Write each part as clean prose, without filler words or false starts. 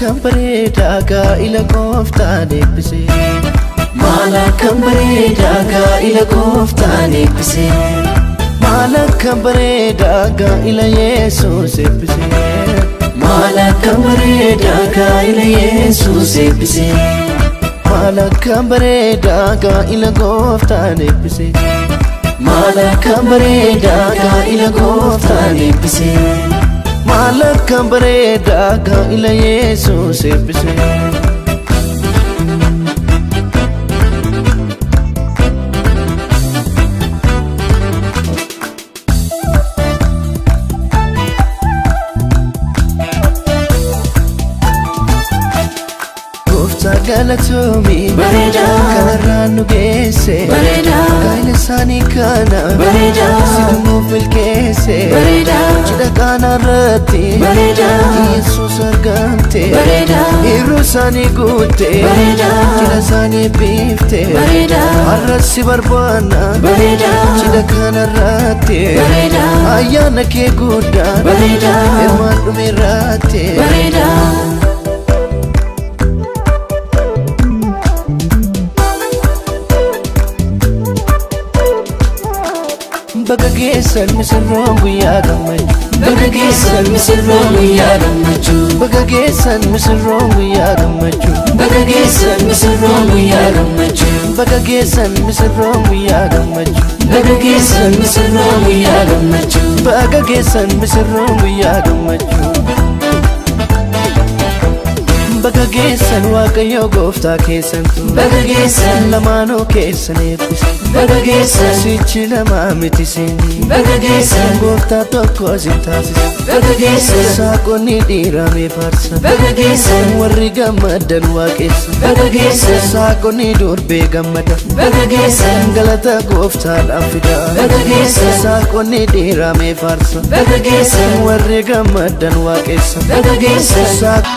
akkam bareedaa gaa'ila gooftaan eebbise. Maal akkam bareedaa gaa'ila gooftaan eebbise. Maal akkam bareedaa gaa'ila Yesuus eebbise. Maal akkam bareedaa gaa'ila Yesuus eebbise. Maal akkam bareedaa gaa'ila gooftaan eebbise. Maal akkam bareedaa gaa'ila gooftaan eebbise. Maal akkam bareedaa gaa'ila Yesuus eebbise. Gooftaa galatoomii Bareedaa. Kanarraan nu geesse. Bareedaa. Gaa'ila isaanii kana Bareedaa. situ nuuf milkeesse. Bareedaa. Cidha kanarratti Bareedaa. Yesuus argamte. Bareedaa. Yeroo isaanii guutte. Bareedaa. Cidha isaanii biifte. Bareedaa. Har'as si barbaanna. Bareedaa. Cidha kanarratti Bareedaa. Ayyaana kee guddaa Bareedaa. Hirmaan dhumeerratti. Bareedaa. Baga geessan misirroon guyyaa gammachuu. Baga geessan misirroon guyyaa gammachuu. Baga geessan misirroon guyyaa gammachuu. Baga geessan misirroon guyyaa gammachuu. Baga geessan misirroon guyyaa gammachuu. Baga geessan misirroon guyyaa gammachuu. Baga geessan misirroon guyyaa gammachuu. Baga geessan Waaqayyo gooftaa keessantu. Baga geessan. Lamaanuu keessan eebbise. Baga geessan. Sichi lamaa miti siinii. Baga geessan. Gooftaa tokko si taasise. Baga geessan. Saaqonni dhiiraa mee faarsa. Baga geessan. Warri gammadan waaqessa. Baga geessan. Saaqonni durbee gammada. Baga geessan. Galata gooftaadhaaf fida. Baga geessan. Saaqonni dhiiraa mee faarsa. Baga geessan. Warri gammadan waaqessa. Baga geessan.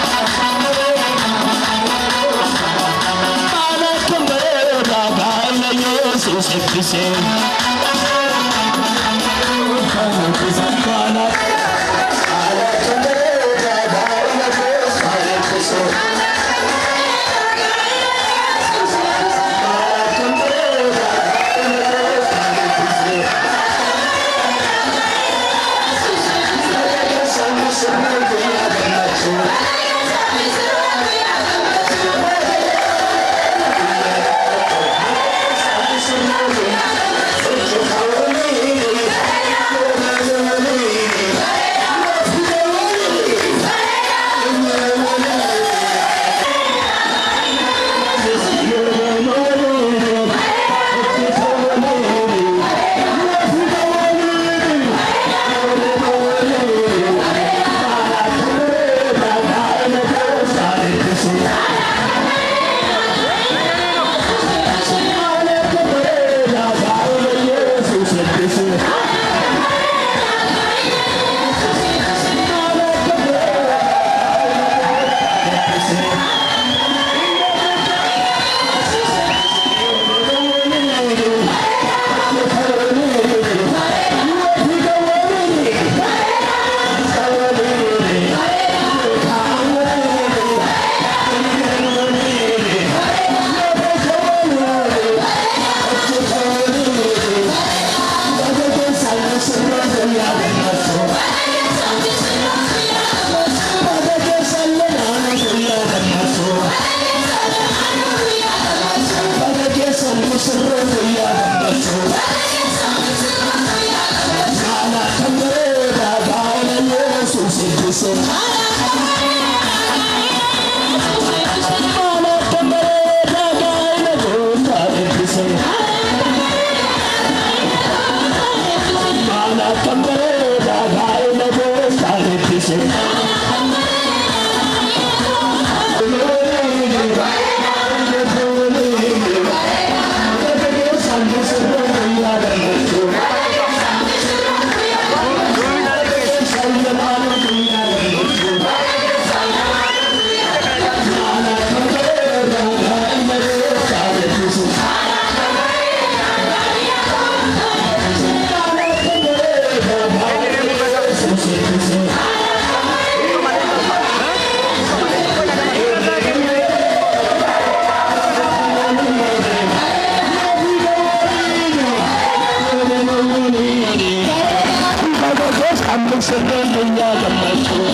Misirroon guyyaa gammachuu.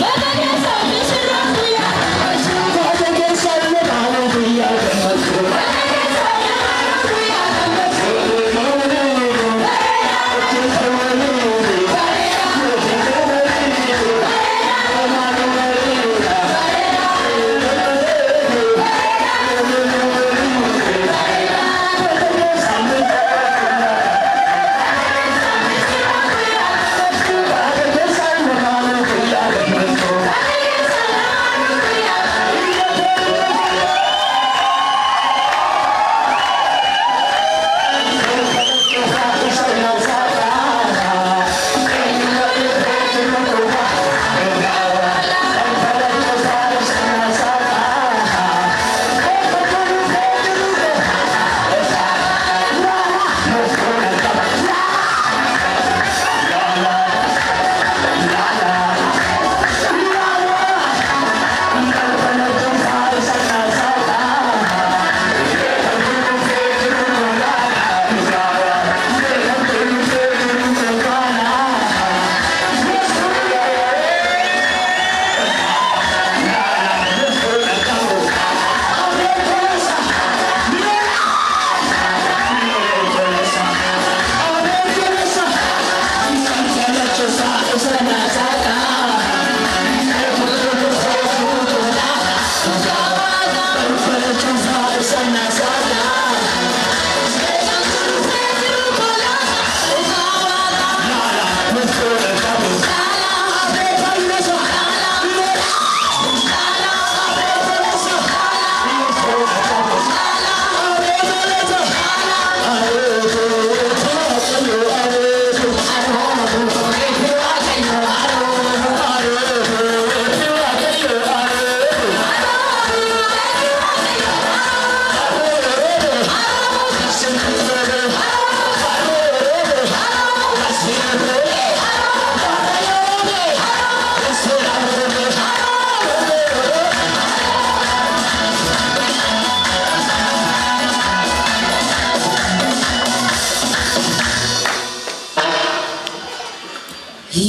Baga keessan lamaanuu guyyaa gammachuu.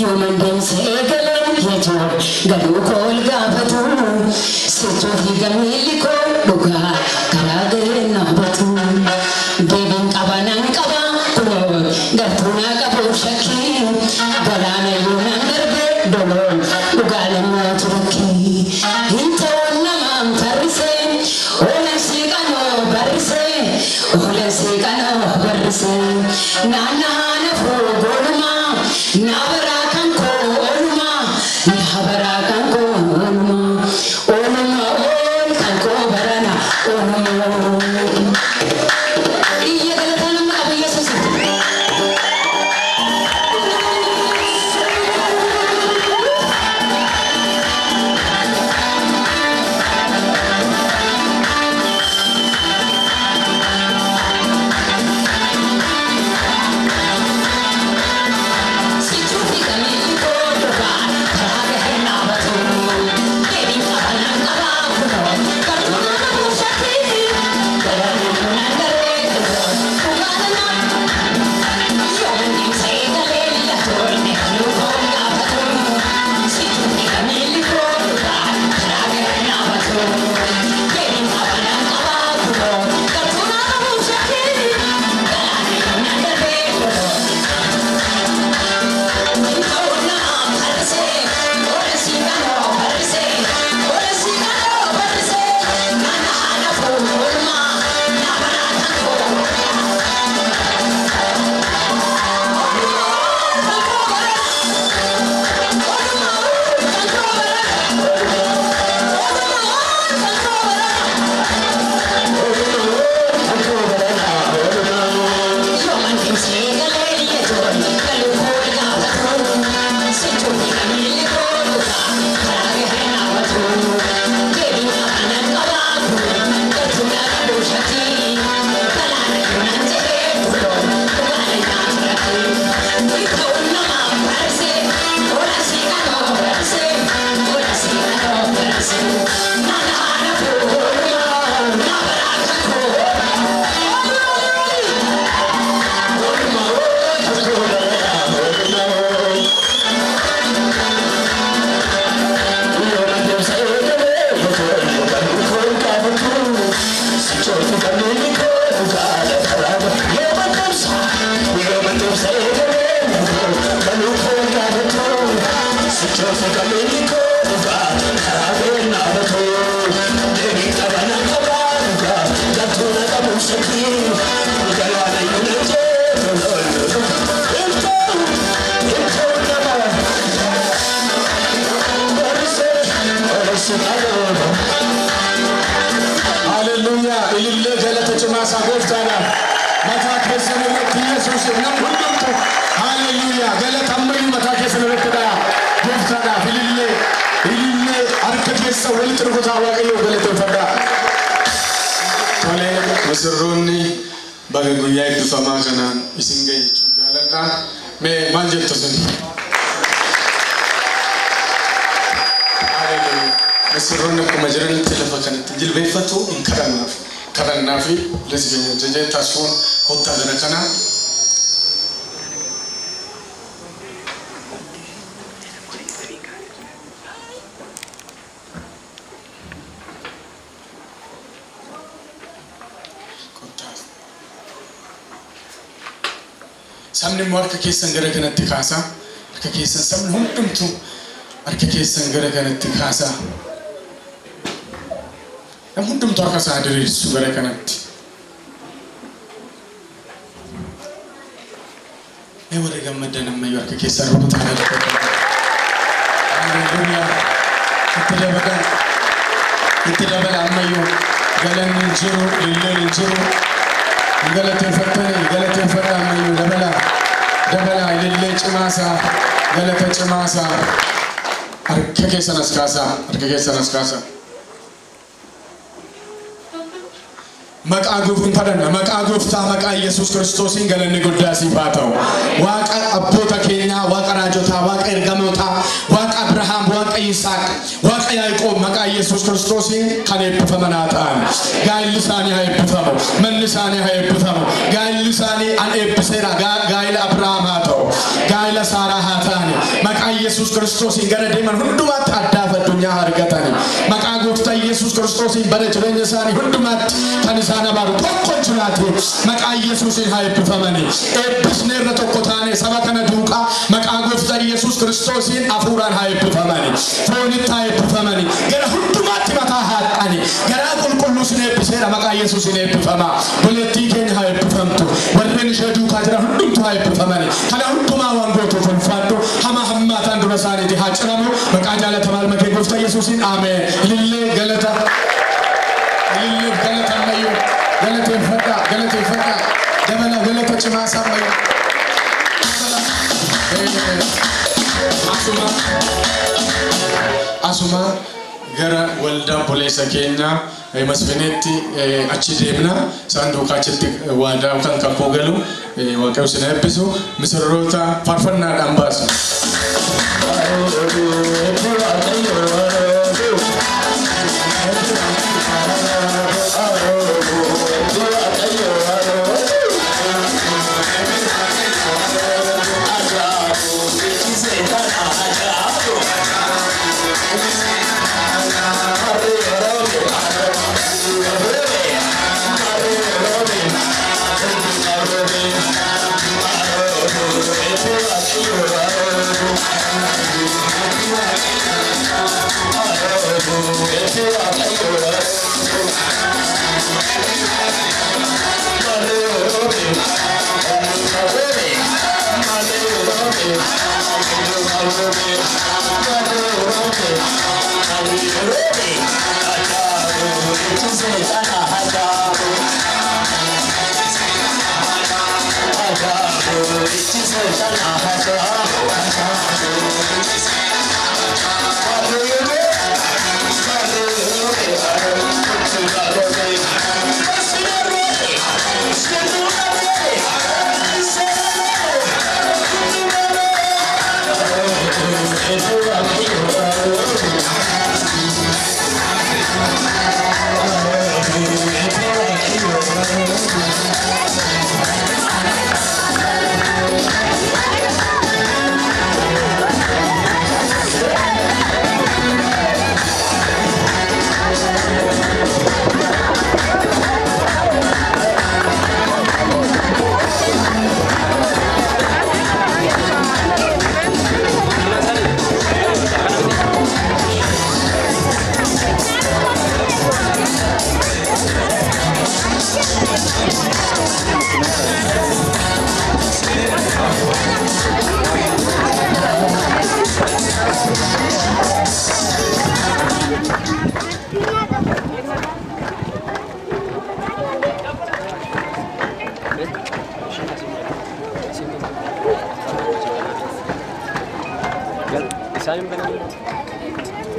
Yooman deemsa eegaleen yeetoo galuu koo ol gaafatu situu fi gamiilli koo dhugaa karaa gahee naabatu deebiin qaba nan qaba kunoo gartuu naa qabu shakkii galaana yoonaan darbe doloon dhugaa lammaa turukkii hin ta'uun namaan tarrisee oolan siiqanoo barrisee oolan siiqanoo barrisee naannaa nafuu goolumaa naabaraa kan koo oolumaa naabaraa kan koo oolumaa oolumaa ool kan koo barana oolumaa Hallelujah. Ilillee galata cimaa isaa gooftaadhaaf. Mataa keessan irratti Yesuus nam hundumtu. Hallelujah. Galata ammayyuu mataa keessan irratti dha'a. Gooftaadhaaf ilillee ilillee harka keessa walitti rukutaa Waaqayyoo galateeffadhaa. Tolee, misirroonni baga guyyaa eebbifamaa kanaan isin ga'e jechuun jaaladha. Mee maal jettu isin? Hallelujah. Misirroonni akkuma jiranitti lafa kanatti jilbeeffatu hin kadhannaaf. Kadhannaa fi lesbiin jajee taasisuun kottaa gara kanaa. Kottaa. Sabni immoo harka keessan gara kanatti kaasaa. Harka keessan sabni hundumtuu harka keessan gara kanatti kaasaa. Namni hundumtuu harka isaa diriirsu gara kanatti. Mee warri gammaddan ammayyuu harka keessan rukutaa gara. Hallelujah. Itti dabala. Itti dabala ammayyuu galanni hin jiru, ililleen hin jiru. Galateeffattanii galateeffadha ammayyuu dabala. Dabala ilillee cimaasaa galata cimaasaa. Harka keessan as kaasaa. Harka keessan as kaasaa. Maqaa gooftaan kadhanna. Maqaa gooftaa maqaa Yesuus Kiristoosiin galanni guddaa siif haa ta'u. Waaqa abboota keenyaa, waaqa raajotaa, waaqa ergamootaa, waaqa Abrahaam, waaqa Yisaaq, waaqa Yaaqoob maqaa Yesuus Kiristoosiin kan eebbifaman haa ta'an. Gaa'illi isaanii haa eebbifamu. Manni isaanii haa eebbifamu. Gaa'illi isaanii an eebbiseera. Gaa'ila Abrahaam haa ta'u. Gaa'ila Saaraa haa ta'ani. Maqaa Yesuus Kiristoosiin gara deeman hundumaatti addaaf addunyaa haa argatani. Maqaa gooftaa Yesuus Kiristoosiin bara jireenya isaanii hundumaatti kan isaan abaaru tokko hin jiraatu. Maqaa Yesuusiin haa eebbifamani. Eebbisne irra tokko taane saba kana duukaa maqaa gooftaa Yesuus Kiristoosiin hafuuraan haa eebbifamani. Foonitti haa eebbifamani. Gara hundumaatti mataa haa dhani. Garaa qulqulluus ni eebbiseera maqaa Yesuusiin eebbifama. Bulettii keenya haa eebbifamtu. Warreen ishee duukaa jiran hundumtu haa eebbifamani. Kana hundumaa waan gootuuf ulfaadhu. Hama hammaataan dura isaaniiti haa ciramu. Maqaa jaalatamaa ilma kee gooftaa Yesuusiin ameen. Ilillee galata. Ilillee galata ammayyuu. Galateeffadhaa galateeffadhaa. Dabala galata cimaa isaa ammayyuu. Asuma asuma gara waldaa obboleessa keenyaa Masfineetti achi deemna. Isaan duukaa achitti waadaa kan kakuu galu Waaqayyo isin eebbisu misirroota faarfannaadhaan baasu. Isaan hin banamu.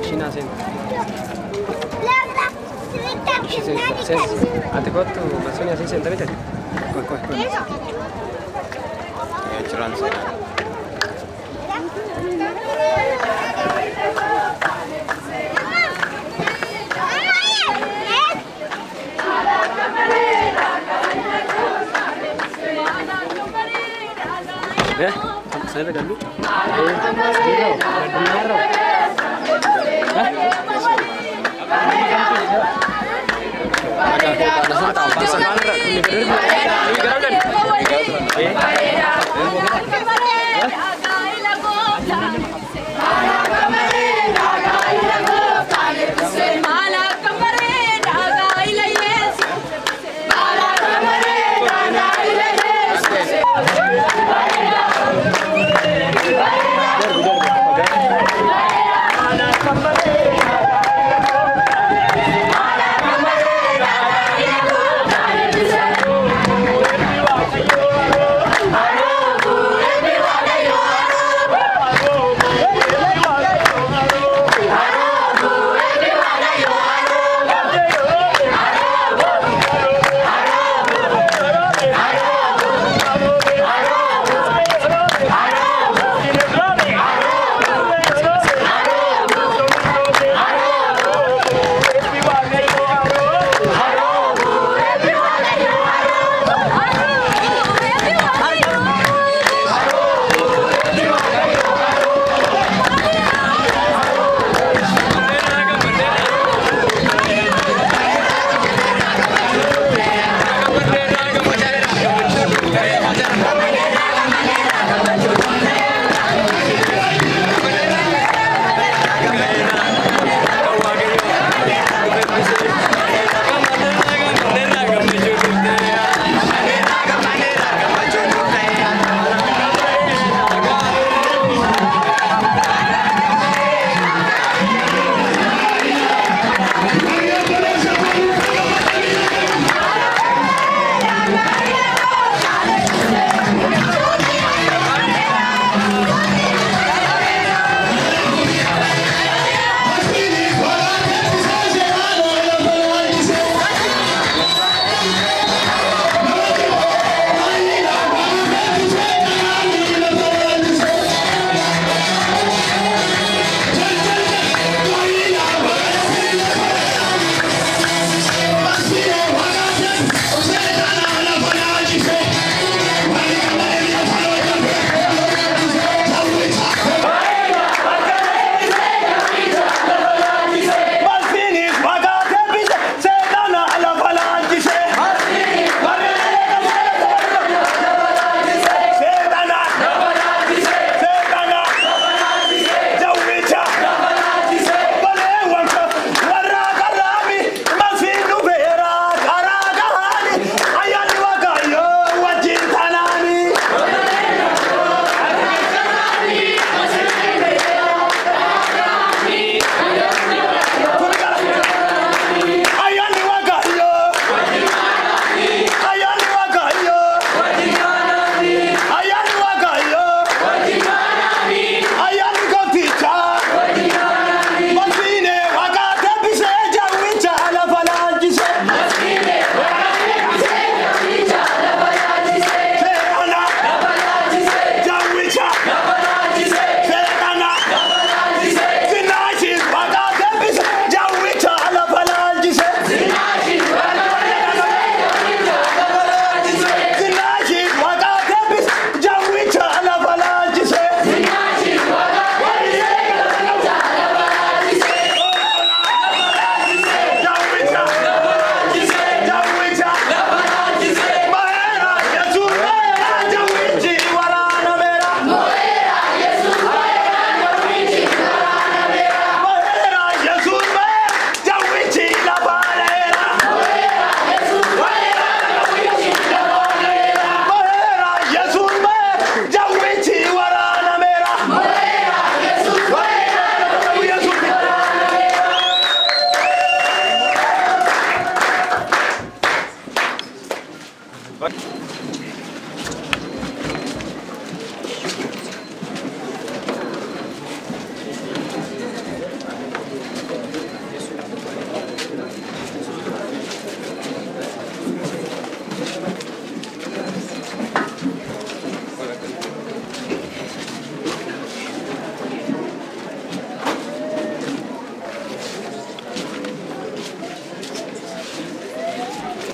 Ishiin haaseen. Ati kottu barsoonni asiin seenta miti? Koi koi koi. Achirraan seenaa. Eh? Sana gallu? Eh, gallu.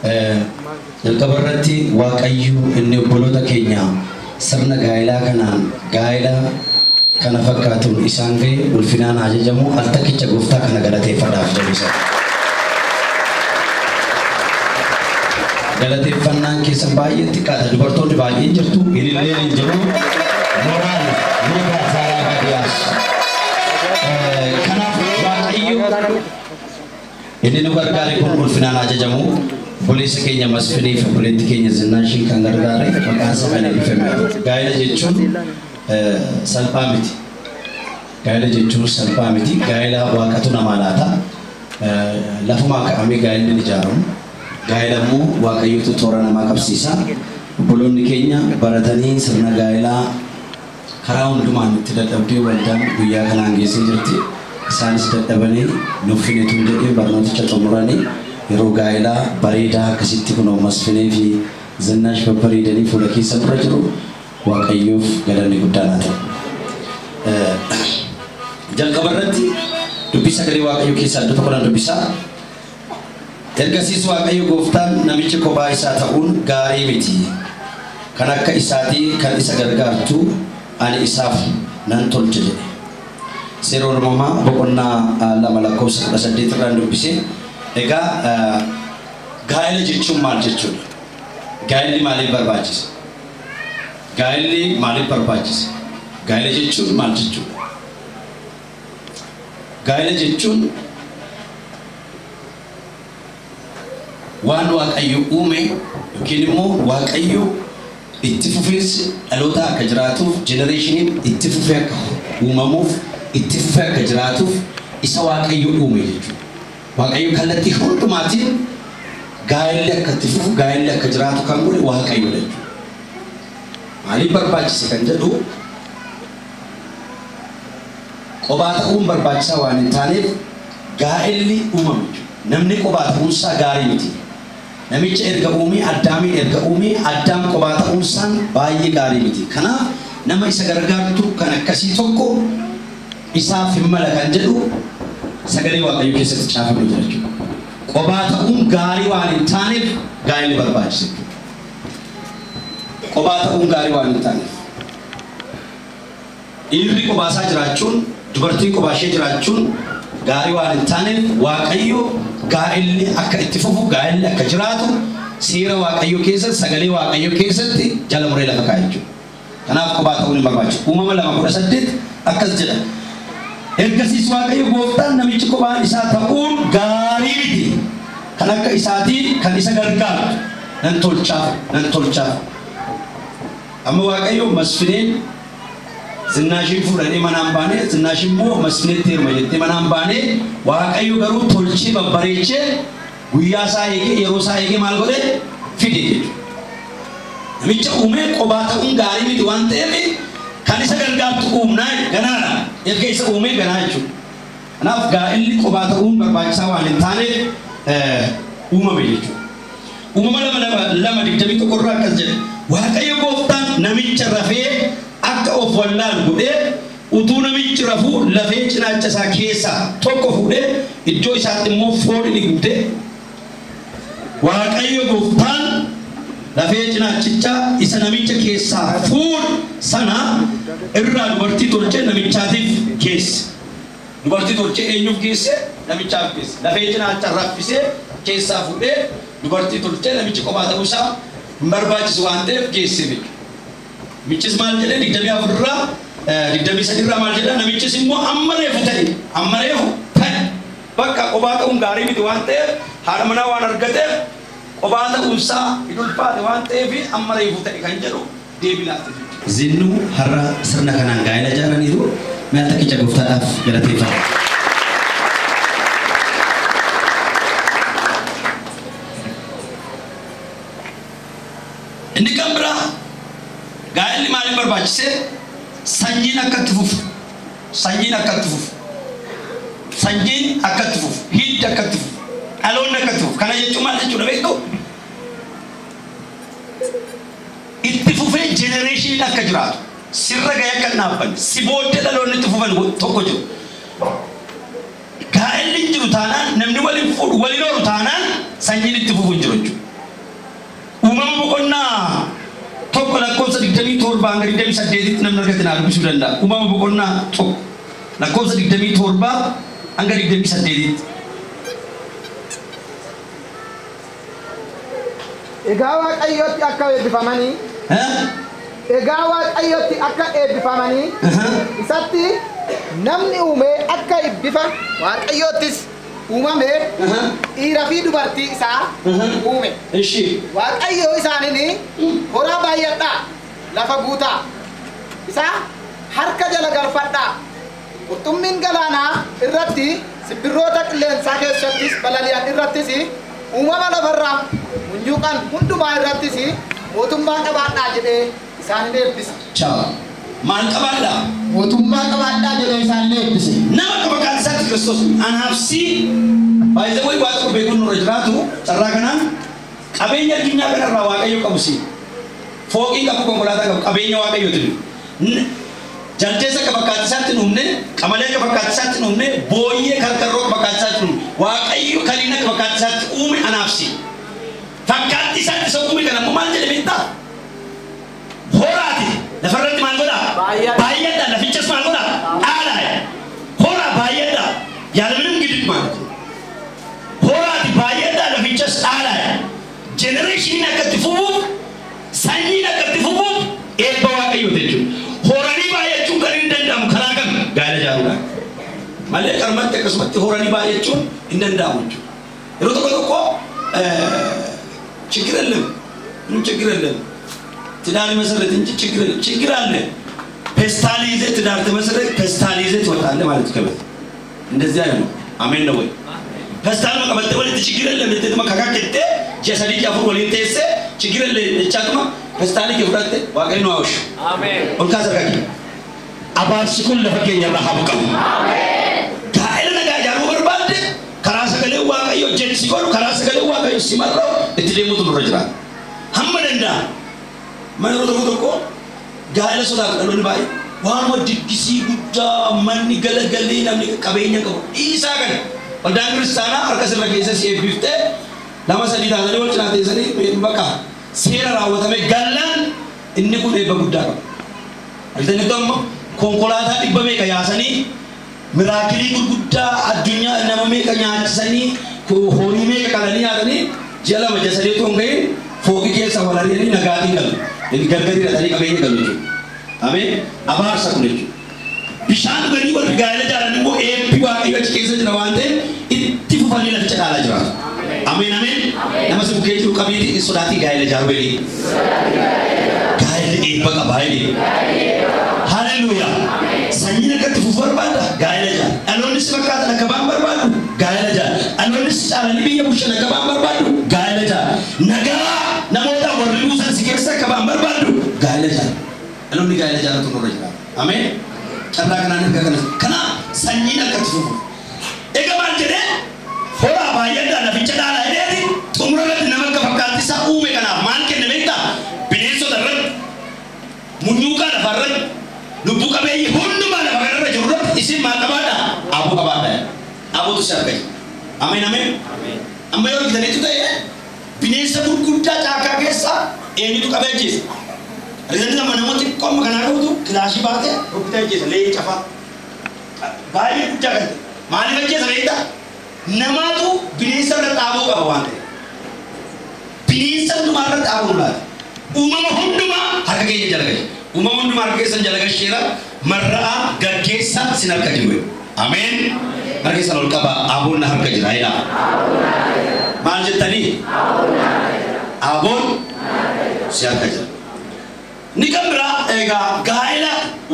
Jalqaba irratti Waaqayyo inni obboloota keenya sirna gaa'elaa kanaan gaa'ela kana fakkaatuun isaan ga'e ulfinaan ajajamu al takkicha gooftaa kana galateeffadhaaf jabeessa. Galateeffannaan keessan baay'ee xiqqaadha. Dubartoonni baay'een jirtu. Ililleen hin jiru. Moraal Luukaa Saaraa Baadiyaas. Kanaaf Waaqayyo inni nu gargaare kun ulfinaan ajajamu. Obboleessa keenya Masfinii fi obboleetti keenya Zinnaashiin kan gargaare maqaan isaa kan eebbifame. Gaa'ela jechuun salphaa miti. Gaa'ela jechuun salphaa miti. Gaa'ela waaqatu namaa laata. Lafumaa ka'amee gaa'elli ni ijaaramu. Gaa'ela immoo Waaqayyotu toora namaa qabsiisa. Obboloonni keenya baratanii sirna gaa'elaa karaa hundumaan itti dadhabdee waldaan guyyaa kanaan geessee jirti. Isaanis dadhabanii nuuf finetu jedhee barnooticha xumuranii yeroo gaa'elaa bareedaa akkasitti kunoo Masfinee fi Zinnaash babbareedanii fuula keessa dura jiru. Waaqayyoof galanni guddaan haa ta'u. Jalqaba irratti dubbii sagalee Waaqayyoo keessaa iddoo tokko nan dubbisaa. Ergasiis Waaqayyo gooftaan namichi kophaa isaa ta'uun gaarii miti. Kan akka isaatii kan isa gargaartu ani isaaf nan tolcha jedhe. Seera Uumamaa boqonnaa 2 lakkoofsa 18 irraan dubbise. Egaa gaa'ela jechuun maal jechuudha? Gaa'elli maaliif barbaachisa? Gaa'elli maaliif barbaachisa? Gaa'ela jechuun maal jechuudha? Gaa'ela jechuun waan Waaqayyo uume yookiin immoo Waaqayyo itti fufiinsi dhaloota akka jiraatuuf, jenereeshiniin itti fufee akka uumamuuf, itti fufee akka jiraatuuf isa Waaqayyo uume jechuudha. Waaqayyo kallattii hundumaatiin gaa'elli akka itti fufu, gaa'elli akka jiraatu kan godhe Waaqayyoodha jechuudha. Maaliif barbaachise kan jedhu qophaa ta'uun barbaachisaa waan hin taaneef gaa'elli uumame jechuudha. Namni qophaa ta'uunsaa gaarii miti. Namicha erga uumee, Addaamiin erga uumee, Addaam qophaa ta'uunsaan baay'ee gaarii miti. Kanaaf nama isa gargaartu kan akkasii tokko isaaf hin mala kan jedhu sagalee Waaqayyoo keessatti caafamee jira jechuudha. Qophaa ta'uun gaarii waan hin taaneef gaa'elli barbaachisa jechuudha. Qophaa ta'uun gaarii waan hin taaneef. Dhiirri qophaasaa jiraachuun, dubartiin qophaa ishee jiraachuun gaarii waan hin taaneef Waaqayyo gaa'elli akka itti fufu, gaa'elli akka jiraatu seera Waaqayyoo keessatti, sagalee Waaqayyoo keessatti jala muree lafa kaa'e jechuudha. Kanaaf qophaa ta'uun hin barbaachisu. Uumama 2:18 akkas jedha. Ergasiis Waaqayyo gooftaan namichi kophaan isaa ta'uun gaarii miti. Kan akka isaatii kan isa gargaaru nan tolchaaf, nan tolchaaf. Amma Waaqayyo Masfineen Zinnaashiin fuudhanii manaan baanee, Zinnaashiin immoo Masfineetti heeruma jettee manaan baanee, Waaqayyo garuu tolchee babbareechee guyyaa isaa eegee yeroo isaa eegee maal godhee fide jechuudha. Namicha uumee qophaa ta'uun gaarii miti waan ta'eef kan isa gargaartu uumnaa ganaadha. Erga isa uumee ganaa jechuudha. Kanaaf gaa'elli qophaa ta'uun barbaachisaa waan hin taaneef uumame jechuudha. Uumama 2:21 irraa akkas jedha. Waaqayyo gooftaan namicha rafee akka of wallaalu godhee utuu namichi rafuu lafee cinaacha isaa keessaa tokko fuudhee iddoo isaatti immoo foon inni guute. Waaqayyo gooftaan lafee cinaachichaa isa namicha keessaa fuudhe sana irraa dubartii tolchee namichaatiif geesse. Dubartii tolchee eenyuuf geesse? Namichaaf geesse. Lafee cinaacha raffisee keessaa fuudhee dubartii tolchee namichi kophaa ta'uu isaa hin barbaachisu waan ta'eef geesse jechuudha. Namichis maal jedhee 24 irraa 23 irraa maal jedhaa? Namichis immoo amma reefu ta'e, amma reefu ta'e. Bakka kophaa ta'uun gaarii miti waan ta'eef haadha manaa waan argateef kophaa ta'uunsaa hin ulfaate waan ta'eef amma reefu ta'e kan jedhu deebii laate jechuudha. Zinnuu har'a sirna kanaan gaa'ela ijaaraniiru. Mee al takkicha gooftaadhaaf galateeffadha. Inni kan biraa gaa'elli maaliif barbaachise? Sanyiin akka itti fufu. Sanyiin akka itti fufu. Sanyiin akka itti fufu. Hiddi akka itti fufu. Dhaloonni akka itti fufu. Kana jechuun maal jechuudha beektu? Itti fufee jenereeshiniin akka jiraatu. Sirra gahee akka hin dhaabbanne. Si booddee dhaloonni itti fufan tokko jiru. Gaa'elli hin jiru taanaan namni waliin fuudhu waliin oolu taanaan sanyiin itti fufu hin jiru jechuudha. Uumama boqonnaa 1 lakkoofsa 27 hanga 28 namni argate naa dubbisuu danda'a. Uumama boqonnaa 1 lakkoofsa 27 hanga 28. Egaa Waaqayyotti akka eebbifamanii Egaa Waaqayyotti akka eebbifamanii isatti namni uume akka bifa Waaqayyoottis uumame dhiira fi dubartii isaa uume. Waaqayyo isaaniin horaa baay'adhaa lafa guutaa isaa harka jala galfadhaa qurxummiin galaanaa irratti simbirroota qilleensaa keessattis balali'an irrattis uumama lafarraa munyuuqan hundumaa irrattis mootummaa qabaadhaa jedhee isaan eebbise. Maal qabaadhaa? Mootummaa qabaadhaa jedhee isaan eebbise. Nama akka maqaan isaatti Kiristoos anaafsi baay'ee wayi waa tokko beekuun nurra jiraatu carraa kanaan qabeenya addunyaa kanarraa Waaqayyo qabu si fooqii qabu konkolaataa qabu qabeenya Waaqayyooti. Jaldeessa akka fakkaatti isaatti hin uumne, qamalee akka fakkaatti isaatti hin uumne, booyyee karkarroo akka fakkaatti isaatti hin uumne. Waaqayyo kaliin akka fakkaatti isaatti uume anaafsi. Fakkaatti isaatti isa uume kana immoo maal jedhe beektaa? Horaati. Lafarratti maal godhaa? Baay'adhaa. Lafichas maal godhaa? Dhaalaa. Horaa baay'adhaa. Yaalamni gidduutti maal godhaa? Horaati baay'adhaa lafichas dhaalaa. Jenereeshiniin akka itti fufuuf, sanyiin akka itti fufuuf eebba Waaqayyooti jechuudha. Horanii baay'achuun kan hin danda'amu karaa kam? Gaa'ela ijaaruudhaan. Malee qarmatti akkasumatti horanii baay'achuun hin danda'amu jechuudha. Yeroo tokko tokko ችግር የለም ምንም ችግር የለም ትዳር መሰረት እንጂ ችግር ችግር አለ። ፔስታል ይዘህ ትዳር ተመሰረት ፔስታል ይዘህ ትወጣለህ ማለት ከበት እንደዚህ አይሆንም። አሜን ነው ወይ? ፔስታል መቀበል ወለት ችግር የለም ለተማ ካካከተ ጀሰዲ ጃፉ ወለንቴሰ ችግር የለም ቻጥማ ፔስታል ይፍራተ ዋጋይ ነው አውሽ አሜን ኦልካ ዘርጋቂ አባርሲኩን ለፈገኛ ረሃብ ቀው አሜን ጋይል ነጋ ጃሩ በርባድ ከራስ ገለ ዋቀዮ ጀንሲ ጎሉ ከራስ ገለ ዋቀዮ ሲመራው እትደሙት ነው ረጅራ ሐመደንዳ ማይሮ ተቆ ጋይለ ሶዳ ቀሎን ባይ ዋን ወድግሲ ጉዳ ማን ገለገለ ናምኒ ቀበኛ ቀው ኢሳ ገለ ወልዳን ክርስቲያና አርከስ ረከሰ ሲቢፍተ ለማሰዲ ታዘለ ወልጭና ተሰሪ በቃ ሴራ ራወተመ ጋላን እንኩን በጉዳ ነው አልተነደም ኮንኮላታ ዲበሜ ከያሰኒ ሚራክሊ ጉዳ አዱኛ ነመሜ ከኛችሰኒ ሆሪሜ ከቀለኒ ያለኒ ጀላ መጀሰሪ ቶንገይ ፎቂ ኬሳ ወላሪኒ ነጋቲ ገሉ ገርገሪ ረታኒ ቀበኝ ገሉ አሜን አባርሳ ኩነቹ ቢሻን ገኒ ወር ጋይለ ጃላን ሞ ኤፒ ዋቂ ወጭ ኬሰ ጅራዋንተ ኢቲ ፉፋኒ ለፍጨ ዳላ ጅራ አሜን አሜን ነመስ ቡኬጁ ቀቢቲ ሶዳቲ ጋይለ ጃሩ በሊ ጋይለ ኤበቃ ባይሊ ሃሌሉያ ሰኝነ ከት ፉፈር ባዳ ጋይለ ጃ አሎንስ በቃ ተከባን በርባዱ ጋይለ ጃ አሎንስ ጫላኒ ቢየ ቡሸ ነከባን በርባዱ ጋይለ ጃ ነጋ ነሞታ ወርሉ ሰን ሲከርሰ ከባን በርባዱ ጋይለ ጃ አሎኒ ጋይለ ጃ ለቱ ኖረ ጅራ አሜን ጨራ ከናን ከከነ ከና ሰኝነ ከት ፉፉ ኤገማን ጀደ ሆራ ባየዳ ለፍጨ ዳላ ሄዲ ጡምረለት ነመከ ፈካቲሳ ኡሜ ከና ማን ከነ ቤታ ቢኔሶ ደረ ሙኙካ ለፈረ ልቡ ቀበይ ሁሉም አለ በገረ ጅሩት እሲ ማቀባዳ አቡ ቀባዳ አቡ ተሰርቀይ አሜን አሜን አመዮ ግደኔቱ ተይ ቢኔሰ ጉርጉዳ ጫካ ከሳ ኤኒቱ ቀበይ ጂስ ረዘንዳ መነሞት ቆም ከናገውቱ ክላሺ ባቴ ሩክታ ጂስ ለይ ጨፋ ባይ ጉዳ ከንተ ማሊ በጀ ሰበይታ ነማቱ ቢኔሰ ለጣቦ ቀባዋንተ ቢኔሰ ዱማረት አቡላት ኡመమ ሁንዱማ ሀርከገኝ ጀለገኝ ኡመሙ ሁንዱማ ሀርከገኝ ጀለገሽራ መራአ ገጌሳ ሲነርከጅው አሜን ሀርከገኝ ወልቀባ አቡና ሀርከጅራ አይላ ማልጀተኒ አቡን ሲያርከጅ ኒከምራ ኤጋ ጋይላ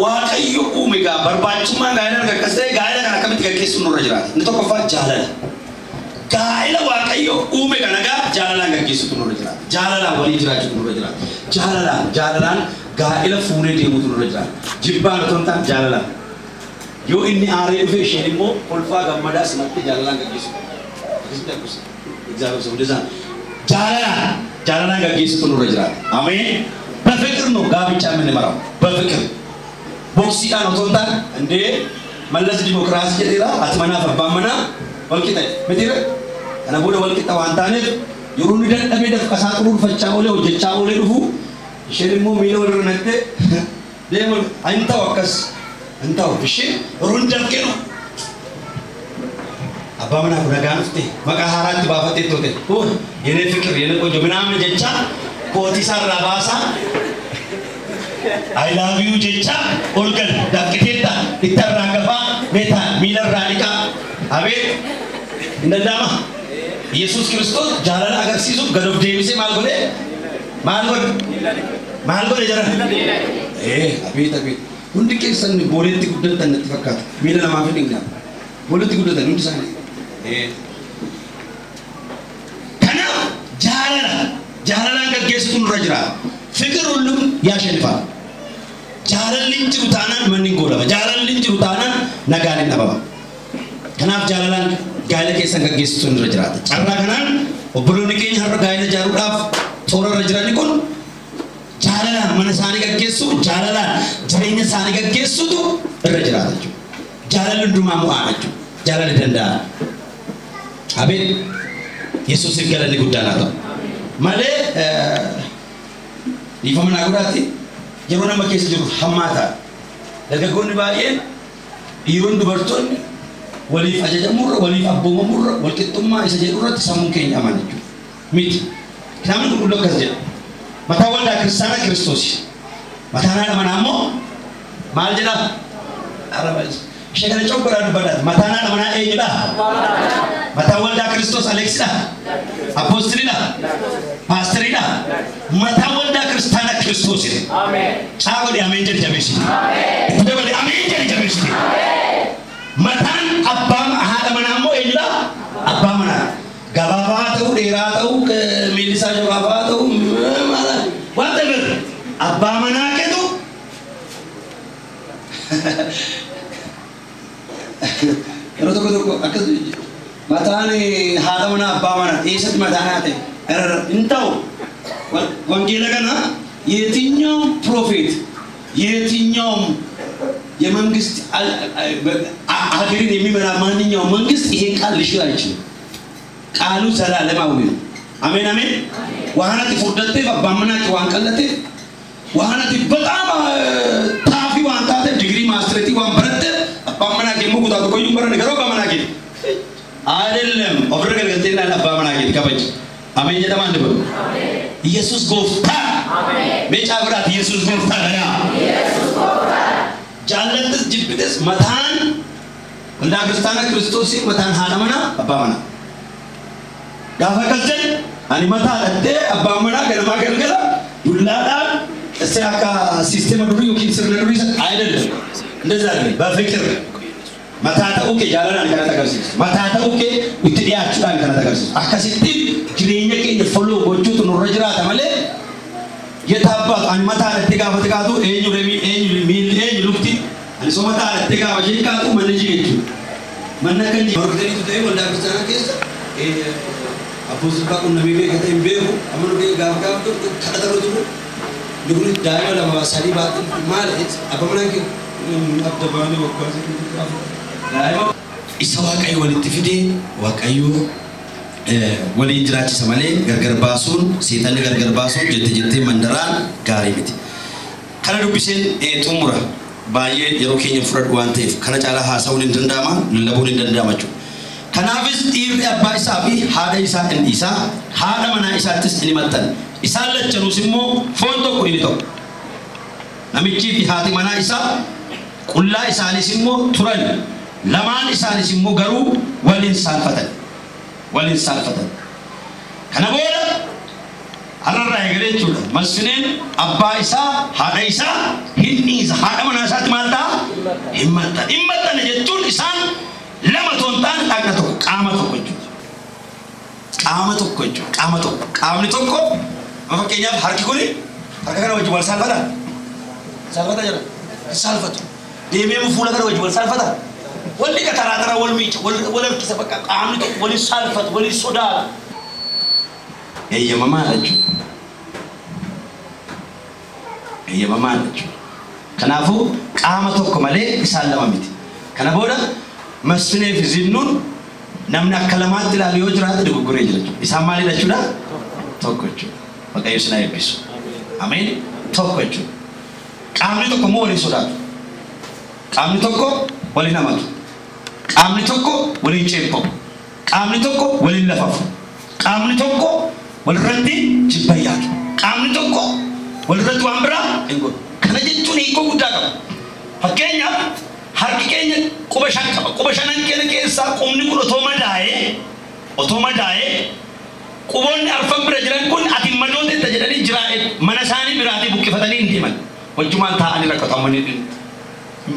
ዋቀዩ ኡሚጋ በርባቹማ ጋይላ ከከሰ ጋይላ ከነከምት ገጌሱ ኑረጅራት ንተቆፋ ጃለላ ጋይላ ዋቀዩ ኡሚጋ ነጋ ጃለላ ገጌሱ ኑረጅራት ጃለላ ወሊ ጅራቹ ኑረጅራት ጃለላ ጃለላን ጋይላ ፉኔ ዲሙቱ ኑረጅራት ጅባን ቶንታ ጃለላ ዮ ኢኒ አሬ ዱፌ ሸኒሞ ኮልፋ ገመዳ ስመጥ ጃለላ ገጌሱ ግስደኩስ እግዚአብሔር ሰው እንደዛ ጃለላ ጃለላ ገጌሱ ኑረጅራት አሜን በፍቅር ነው ጋብቻ የምንመራው በፍቅር ቦክሲዳ ነው ቶንታ እንዴ መለስ ዲሞክራሲ ጀዲራ አትመና ፈባመና ወልቂታ ምትረ አና ቦደ ወልቂታ ዋንታነ Yeroo inni dadhabee dafqasaa xuruurfachaa oolee hojjechaa oolee dhufu isheen immoo miila walirra naqxee deemu hin ta'u akkas hin ta'u isheen yeroo inni dafqee dhufu. Abbaa manaa kun nagaan dhufte maqaa haaraatti baafatee turte kun yenee fikir yenee qojo minaamin jecha kootii isaarraa baasaa I love you jecha ol gal dafqiteetta ittarraa gafaa meetaa miilarraa dhiqaa abeet hin danda'ama. Yesuus Kiristoos jaalala agarsiisuuf gad of deebisee maal godhe? Maal godhe? Maal godhe jara? Abeet abeet. Hundi keessan booleetti guddatan natti fakkaata. Miila namaaf hin dhiqna. Booleetti guddatan hundi isaanii. Kanaaf jaalala jaalalaan gaggeessutu nurra jira. Fikir hullum yaashanifaa. Jaalalli hin jiru taanaan manni hin goolama. Jaalalli hin jiru taanaan nagaan hin dhabama. Kanaaf jaalalaan gaa'ela keessan gaggeessutu nurra jiraata. Carraa kanaan obboloonni keenya har'a gaa'ela ijaaruudhaaf toora irra jiran kun jaalalaan mana isaanii gaggeessu, jaalalaan jireenya isaanii gaggeessutu irra jiraata jechuudha. Jaalalli hundumaa mo'aa jechuudha. Jaalalli danda'a. Abeet Yesuusiif galanni guddaan haa ta'u. Malee dhiifama naa godhaati yeroo nama keessa jiru hammaa ta'a. Dargaggoonni baay'een dhiironni dubartoonni waliif ajajamurra waliif abboomamurra walqixxummaa isa jedhu irratti sammuun keenya amana jechuudha. Miti. Kitaabni qulqulluu akkas jedha. Mataa waldaa kiristaanaa Kiristoosi. Mataan haadha manaa immoo maal jedha? Ishee kana coggoraa dubbadhaati. Mataan haadha manaa eenyudha? Mataan waldaa Kiristoos Aleeksidha? Apoostiliidha? Paasteriidha? Mataan waldaa kiristaanaa Kiristoosidha. Caa godhi ameen jedhi jabeessite. Itti dabali ameen jedhi jabeessite. Mataan abbaa haadha manaa immoo eenyudha? Abbaa manaa. Gabaabaa ta'uu, dheeraa ta'uu, miilli isaa gabaabaa ta'uu, waan ta'eef abbaa manaa keetu yeroo tokko tokko akkas mataan haadha manaa abbaa manaa eessatti mataan haa ta'e hin ta'u. Wangeela kana የትኛውም ፕሮፌት የትኛውም የመንግስት ሀገርን የሚመራ ማንኛውም መንግስት ይሄን ቃል ሊሽር አይችልም። ቃሉ ዘላለማዊ ነው። አሜን አሜን። ዋናቲ furdateef abbaan manaa kee waan qal'ateef waanati በጣም ታፊ waan taateef digirii maastireetii waan baratteef abbaan manaa kee immoo kutaa tokkoyyuu hin baranne garuu abbaa manaa kee አይደለም ofirra galgaltee ilaali abbaa manaa keeti kabaji. Ameen jedhamaa inni godhu. Yesuus gooftaa. Mee caa godhaati Yesuus gooftaa dha. Jaallattis jibbites mataan waldaa kiristaanaa Kiristoosii mataan haadha manaa abbaa manaa. Gaafa akkas jedhe ani mataa dhattee abbaan manaa ganamaa galgala dullaadhaan እስቲ akka sisteema durii yookiin sirna durii አይደለም እንደዛ አይደለም። በፍቅር mataa ta'uu kee jaalalaan kanatti agarsiisu. Mataa ta'uu kee itti dhiyaachuudhaan kanatti agarsiisu. Akkasitti jireenya keenya follow gochuutu nurra jiraata malee የታባቱ ani mataa dhattee gaafa xiqqaatu eenyu remii eenyu miilli eenyu lukti ani soo mataa dhattee gaafa isheen kaatu manni jige jechuudha. Manni akka hin hordofaniitu ta'e waldaa kiristaanaa keessa abbootiin qunnamee beeka ta'e hin beeku amma nu gaafa gaafa kadhatarra turre inni kunis daa'ima lama sadii baatee maal abbaa manaa kee adda baanee waggaa daa'ima isa Waaqayyo walitti fidee Waaqayyo waliin jiraachisa malee gargar baasuun seexanni gargar baasuun jette jettee mandaraan gaarii miti. Kana dubbiseen xumura baay'ee yeroo keenya fudhadhu waan ta'eef kana caalaa haasa'uun hin danda'ama lallabuun hin danda'ama jechuudha. Kanaafis dhiirri abbaa isaa fi haadha isaa hin dhiisaa haadha manaa isaattis ni maxxana. Isaan lachanuus immoo foon tokko inni ta'u. Namichii fi haati manaa isaa qullaa isaanis immoo turan lamaan isaanis immoo garuu waliin saalfatan. Waliin saalfatan. Kana booda har'arraa eegalee jechuudha. Masfineen abbaa isaa haadha isaa hin dhiisa. Haadha manaa isaatti maal ta'a? Hin maxxana. Hin maxxana jechuun isaan lama toon ta'an dhaqna tokko qaama tokko jechuudha. Qaama tokko jechuudha. Qaama tokko. Qaamni tokko amma fakkeenyaaf harki kuni harka kana wajjin wal saalfata? Saalfata jira? Saalfatu. Deemee fuula kana wajjin wal saalfata? Walli taraa taraa wal miica wal harkisa bakka qaamni tokko waliin saalfatu waliin sodaatu. Eeyyamamaadha jechuudha. Eeyyamamaadha jechuudha. Kanaafuu qaama tokko malee isaan lama miti. Kana booda Masfinee fi Zinnuun namni akka lamaatti ilaalu yoo jiraate dogoggoree jira jechuudha. Isaan maalidha jechuudha? Tokko jechuudha. Waaqayyo isin haa eebbisu. Ameen. Tokko jechuudha. Qaamni tokko immoo waliin sodaatu. Qaamni tokko waliin hamatu. Qaamni tokko waliin ceephamu. Qaamni tokko waliin lafafu. Qaamni tokko walirratti jibba yaadu. Qaamni tokko walirratti waan biraa hin godhu. Kana jechuun hiikoo guddaa qaba. Fakkeenyaaf harki keenya quba shan qaba. Quba shanan keenya keessaa qubni kun otoo madaa'ee quboonni arfan bira jiran kun ati madooteetta jedhanii jiraa mana isaanii biraatii buqqifatanii hin deeman. Wajjumaan taa'anii rakkataman hin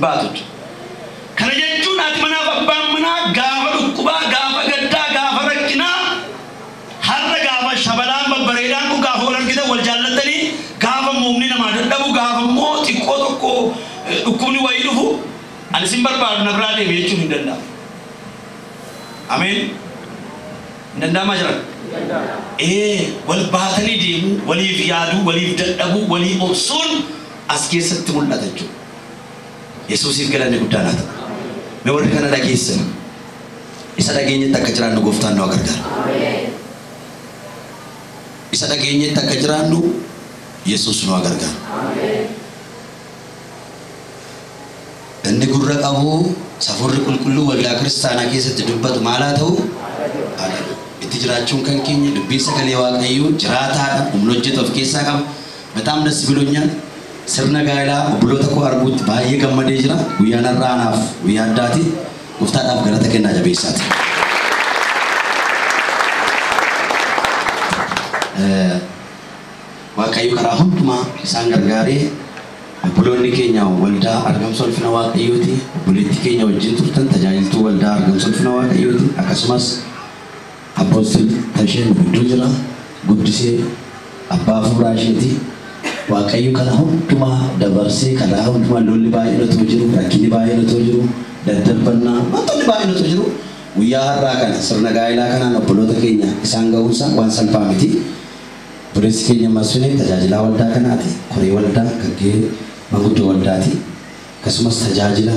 baatu jechuudha. Kana jechuun haati manaaf abbaan manaa gaafa dhukkubaa, gaafa gaddaa, gaafa rakkinaa, har'a gaafa shabalaan babbareedaan kun gaafa wal argitan wal jaallatanii, gaafa muumni namaa dadhabu, gaafa immoo xiqqoo tokko dhukkubni wayii dhufu ani sin barbaadu na biraa deemi jechuun hin danda'amu. Ameen. Hin danda'amaa jiran? Wal baatanii deemuu, waliif yaaduu, waliif dadhabuu, walii obsuun as keessatti mul'ata jechuudha. Yesuusiif galanni guddaan haa ta'u. Mee warri kana dhageessan isa dhageenyetti akka jiraannu gooftaan nu gargaara. Isa dhageenyetti akka jiraannu Yesuus nu gargaara. Inni gurra qabu safuurri qulqulluu waldaa kiristaanaa keessatti dubbatu maal haa ta'u? Itti jiraachuun kan keenya dubbiin sagalee Waaqayyoo jiraataadha, humna hojjetu of keessaa qaba. በጣም ደስ ብሎኛል። sirna gaa'elaa obboloota koo arguutti baay'ee gammadee jira. Guyyaan har'aa anaaf guyyaa addaati. Gooftaadhaaf galata kennaa jabeessaati. Waaqayyo karaa hundumaa isaan gargaaree obboloonni keenya waldaa argamsa ulfina Waaqayyooti. Obboleettii keenya wajjin turtan tajaajiltuu waldaa argamsa ulfina Waaqayyooti. Akkasumas Apostle Tasheen gidduu jira. Guddisee abbaa fuuraa isheeti. Waaqayyo kana hundumaa dabarsee karaa hundumaa lolli baay'een otoo jiru, rakkinni baay'een otoo jiru, daddarbannaa wantoonni baay'een otoo jiru guyyaa har'aa kana sirna gaa'elaa kanaan obboloota keenya isaan ga'uunsaa waan salphaa miti. Obboleessi keenya Masfinee tajaajilaa waldaa kanaati. Koree waldaa gaggee manguddoo waldaati. Akkasumas tajaajila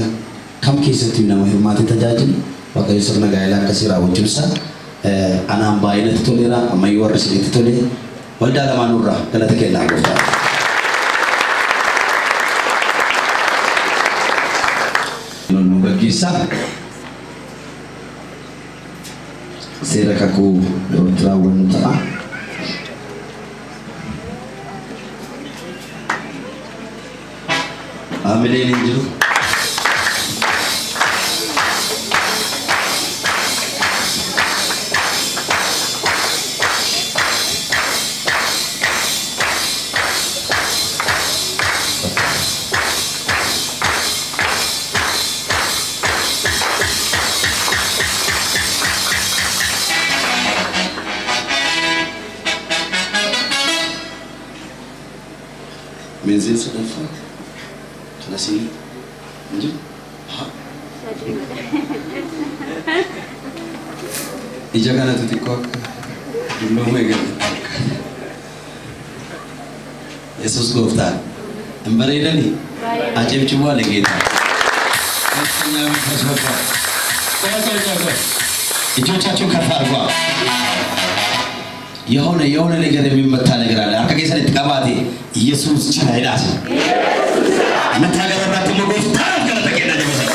kam keessatti nama hirmaatee tajaajilu Waaqayyo sirna gaa'elaa akkasii raawwachuunsaa anaan baay'ee natti toleera, ammayyuu warri isinitti tole waldaa lamaanuurraa galata kennaa gooftaa. Nu gaggeessaa seera kakuu yerootti raawwannu ta'a. Haamileen hin jiru. Menzil sadaffaa kanasii hin jiru. Ija kanatu xiqqoo akka dulloomuu eegalte. Yesuus gooftaan hin bareedanii? Ajeebcibuu ale geeta. እጆቻችሁን ከፍ አድርጓ። የሆነ የሆነ ነገር የሚመታ ነገር አለ። Harka keessan itti qabaate ኢየሱስ jira jedhaas. Mataa gararraatti immoo gooftaadhaaf galata kennaa jabeessa.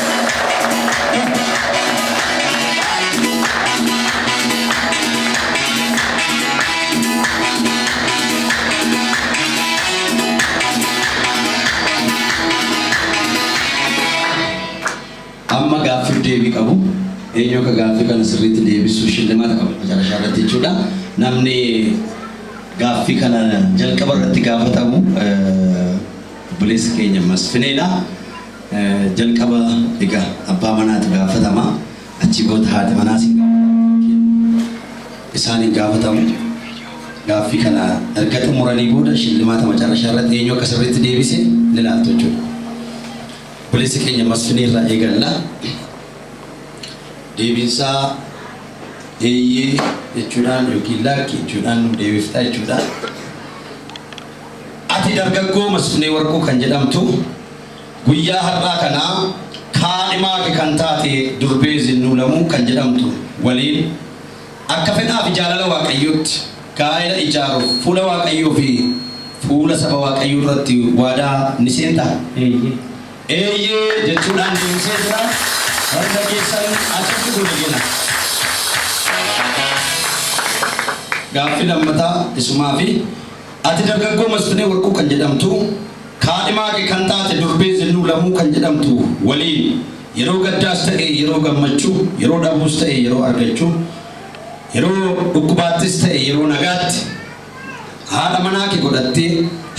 Amma gaaffiif deebii qabu. Eenyu akka gaaffii kana sirriitti deebisuu shillimaata qaba. Macarashaa irratti jechuudha. Namni gaaffii kana jalqaba irratti gaafatamu obboleessa keenya Masfineedha. Jalqaba egaa abbaa manaatu gaafatama. Achi booda haati manaas isaaniin gaafatamu. Gaaffii kana erga xumuranii booda shillimaata macarashaa irratti eenyu akka sirriitti deebise ni ilaaltu jechuudha. Obboleessa keenya Masfinee irraa eegalla. Deebiinsaa eeyyee jechuudhaan yookiin lakki jechuudhaan nu deebifta jechuudha. Ati dargaggoo Masfinee Warquu kan jedhamtu guyyaa har'aa kanaa kaadhimaa kee kan taate durbee Zinnuu Lamuu kan jedhamtu waliin akka fedhaa fi jaalala Waaqayyootti Gaa'ela ijaaruuf fuula Waaqayyoo fi fuula saba Waaqayyoo irratti waadaa ni seentaa? Eeyyee jechuudhaan deebisee jira. Harka keessan achitti godhagina. Gaaffii lammataa isumaa fi ati dargaggoo Masfinee Warquu kan jedhamtu kaadhimaa kee kan taate durbee Zinnuu Lamuu kan jedhamtu waliin yeroo gaddaas ta'e yeroo gammachuu, yeroo dhabuus ta'e yeroo argachuu, yeroo dhukkubaattis ta'e yeroo nagaatti haadha manaa kee godhattee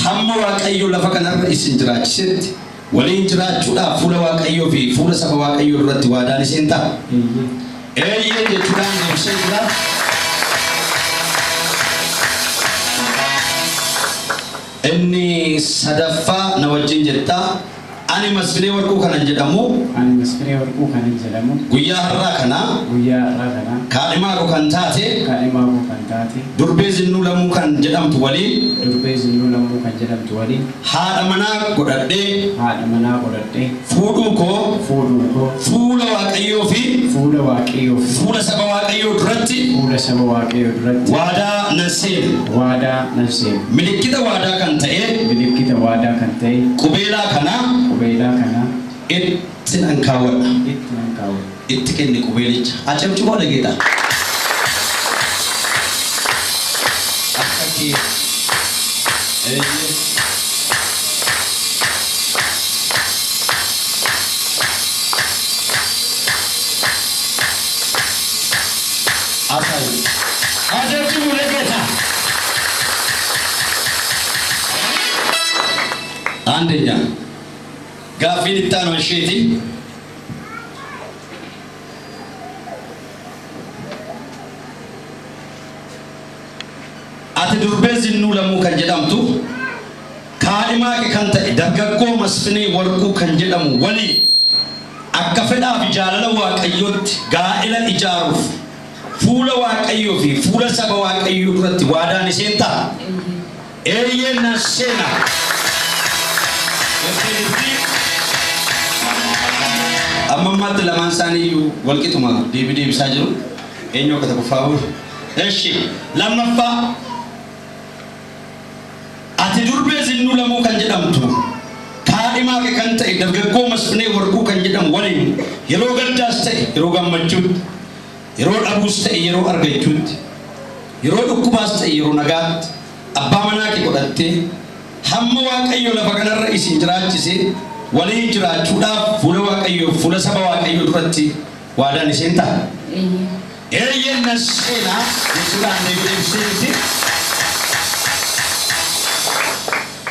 hamma Waaqayyo lafa kanarra isin jiraachisetti waliin jiraachuudhaaf fuula Waaqayyoo fi fuula saba Waaqayyoo duratti waadaan isin ta'a. Eeyyee jechuudhaan deebisee jira. Inni sadaffaa na wajjin jettaa. Ani Masfinee Warquu kanan jedhamu. Ani Masfinee Warquu kanan jedhamu. Guyyaa har'aa kana. Guyyaa har'aa kana. Kaadhimaa koo kan taate. Kaadhimaa koo kan taate. Durbee Zinnuu Lamuu kan jedhamtu waliin. Durbee Zinnuu Lamuu kan jedhamtu waliin. Haadha manaa godhadhee. Haadha manaa godhadhee. Fuudhuu koo. Fuudhuu koo. Fuula Waaqayyoo fi. Fuula Waaqayyoo fi. Fuula saba Waaqayyoo duratti. Fuula saba Waaqayyoo duratti. Waadaa nan seena. Waadaa nan seena. Milikkita waadaa kan ta'e. Milikkita waadaa kan ta'e. Qubeelaa kana. Qubeelaa kana. Itti nan kaawwadha. Itti nan kaawwadha. Itti kenni qubeelicha. Acabciboo dhageeta. Akka kee. Asaayi. Acabciboo dhageeta. አንደኛ gaaffiin itti aanu isheeti. Ati durbee Zinnuu Lamuu kan jedhamtu kaadhimaa kee kan ta'e dargaggoo Masfinee Warquu kan jedhamu waliin akka fedhaa fi jaalala Waaqayyootti gaa'ela ijaaruuf fuula Waaqayyoo fi fuula saba Waaqayyoo duratti waadaan isheen ta'a. Eeyyee nan seena. Amma ammaatti lamaan isaanii iyyuu walqixuma deebii deebisaa jiru. Eenyu akka tokkoffaa bulu? Eshi lammaffaa ati durbee Zinnuu Lamuu kan jedhamtu kaadhimaa kee kan ta'e dargaggoo Masfinee Warquu kan jedhamu waliin yeroo gaddaas ta'e yeroo gammachuutti, yeroo dhabuus ta'e yeroo argachuutti, yeroo dhukkubaas ta'e yeroo nagaatti abbaa manaa kee godhattee hamma Waaqayyo lafa kanarra isin jiraachise waliin jiraachuudhaaf fuula Waaqayyoo fuula saba Waaqayyoo duratti waadaan isheen ta'a. Eeyyee nan seenaa jechuudhaan deebisee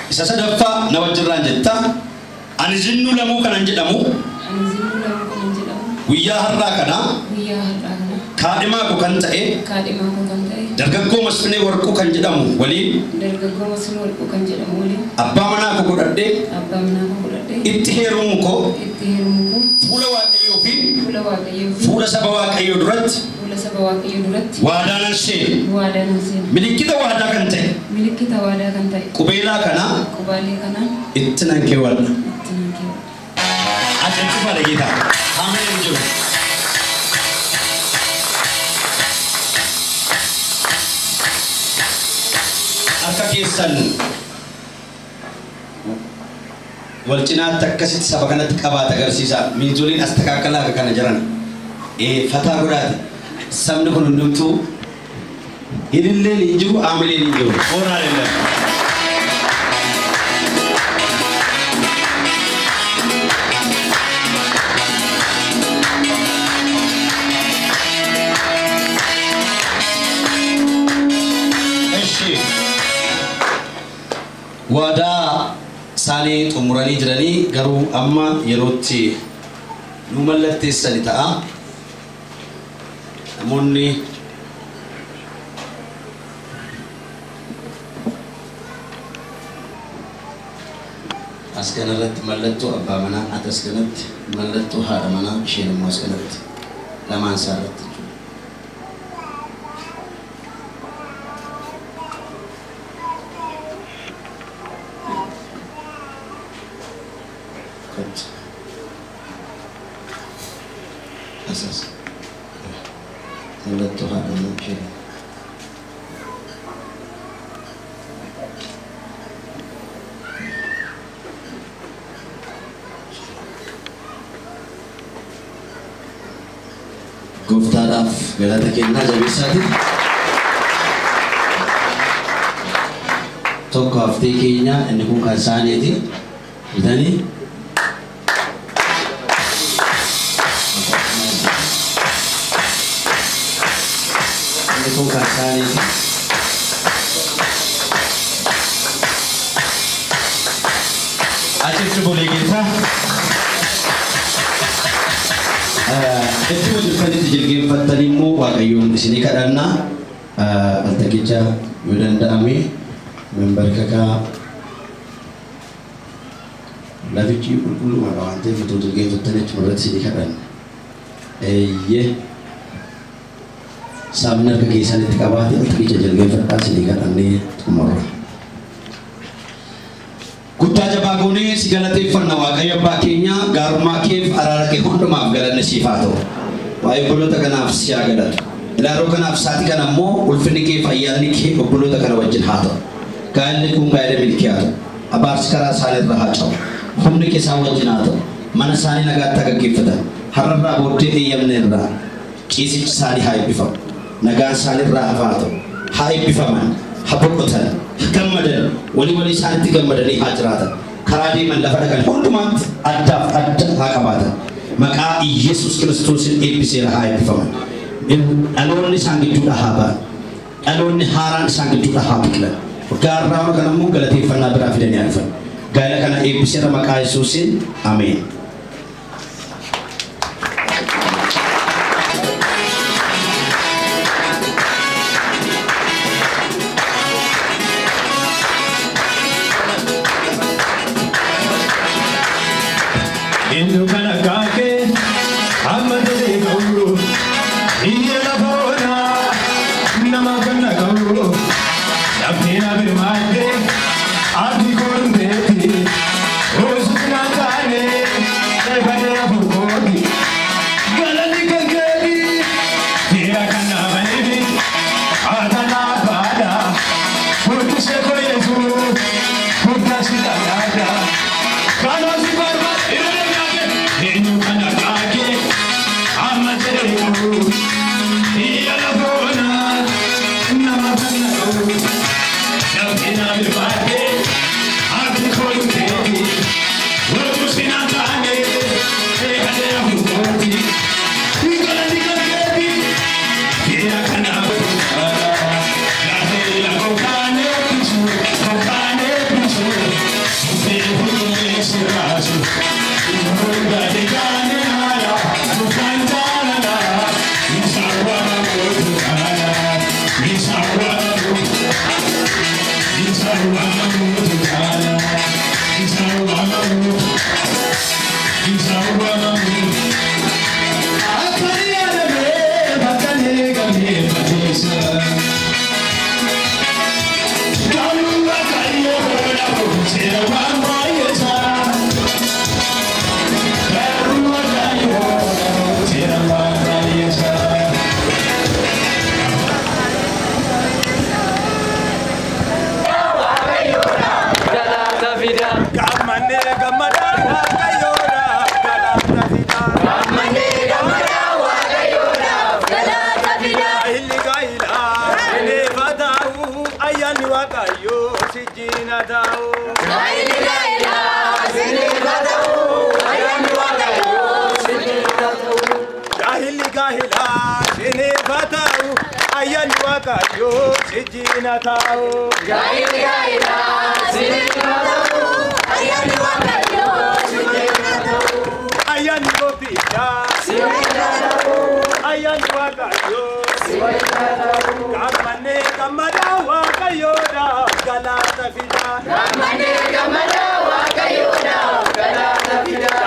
isa sadaffaa na wajjirraan jetta. Ani Zinnuu Lamuu kanan jedhamu. Ani Zinnuu Lamuu kanan jedhamu. Guyyaa har'aa kana. Guyyaa har'aa kana. Kaadhimaa koo kan ta'e. Kaadhimaa koo kan ta'e. Dargaggoo Masfinee Warquu kan jedhamu waliin. Dargaggoo Masfinee Warquu kan jedhamu waliin. Abbaa manaa koo godhadhee. Abbaa manaa koo godhadhee. Itti heerumuu koo. Itti heerumuu koo. Fuula Waaqayyoo fi. Fuula Waaqayyoo fi. Fuula saba Waaqayyoo duratti. Fuula saba Waaqayyoo duratti. Waadaa nan seena. Waadaa nan seena. Milikkita waadaa kan ta'e. Milikkita waadaa kan ta'e. Qubeelaa kana. Qubeelaa kana. Itti nan keewwadha. Itti nan keewwadha. Ajaa'ibaa dhageeta. Ameen jiru. Harka keessan wal cinaatti akkasitti saba kanatti qabaata agarsiisa. Miizoliin as takaakalaa akka kana jiran. Fataa godhaati. Sabni kun hundumtuu ililleen hin jiru, aamileen hin jiru. Hooraan hin jiru. Waadaa isaanii xumuranii jiranii garuu amma yerootti nu mallatteessani ta'a. Namoonni as kanarratti mallattoo abbaa manaa, ati as kanatti mallattoo haadha manaa, isheen immoo as kanatti lamaan isaa irratti jechuudha. Asas. Mallattoo haadha manaa isheen. Gooftaadhaaf galata kennaa jabeessaati. Tokko haftee keenya inni kun kan isaaniiti. Bitanii inni kun kan isaaniiti. Achitti bolee geessaa. Itti hojjettanitti jilgeenfattanii immoo Waaqayyoon isinii kadhannaa waltajjicha yoo danda'ame membarkakaa lafichi qulqullumadha waan ta'eef otoo jilgeenfattanii achuma irratti isinii kadhanna. Eeyyee saamni harka keessanitti qabaate waltajjicha jilgeenfadhaa isinii kadhannee xumurra. Guddaa jabaa goonee si galateeffanna Waaqayyo abbaa keenya gaarummaa keef araara kee hundumaaf galanni siif haa ta'u. Waa'ee obboloota kanaaf si haa galatu. Ilaaroo kanaaf sa'aatii kana immoo ulfinni kee fi ayyaanni kee obboloota kana wajjin haa ta'u. Gaa'elli kun gaa'ela milkii haa ta'u. Abaarsi karaa isaanii irra haa ca'u. Humni kee isaan wajjin haa ta'u. Mana isaanii nagaatti haa gaggeeffatan. Har'arraa booddee eeyyamne irraa ciisichi isaanii haa eebbifamu. Nagaan isaanii irraa hafaa haa ta'u. Haa eebbifaman. Haa boqotan. Gammadan walii walii isaanitti gammadanii haa jiraatan. Karaa deeman lafa dhaqan hundumaatti addaaf adda haa qabaatan. Maqaa Iyyasuus Kiristoosiin eebbiseera haa eebbifaman. Dhaloonni isaan gidduudha haa ba'an. Dhaloonni haaraan isaan gidduudha haa biqilan. Gaarraa kana immoo galateeffannaa biraa fidanii haa dhufan. Gaa'ela kana eebbiseera maqaa Yesuusiin ameen. Indu kana kaake amma dede gauru iye lafona nama kana gauru dafina birmaate abdi korundeti osuna taane ebane abukodi galani kankeli tira kana banibi adana bada putise koyesu putasi dada kanosi barba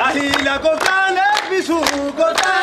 Ahila goftane bisu goftane.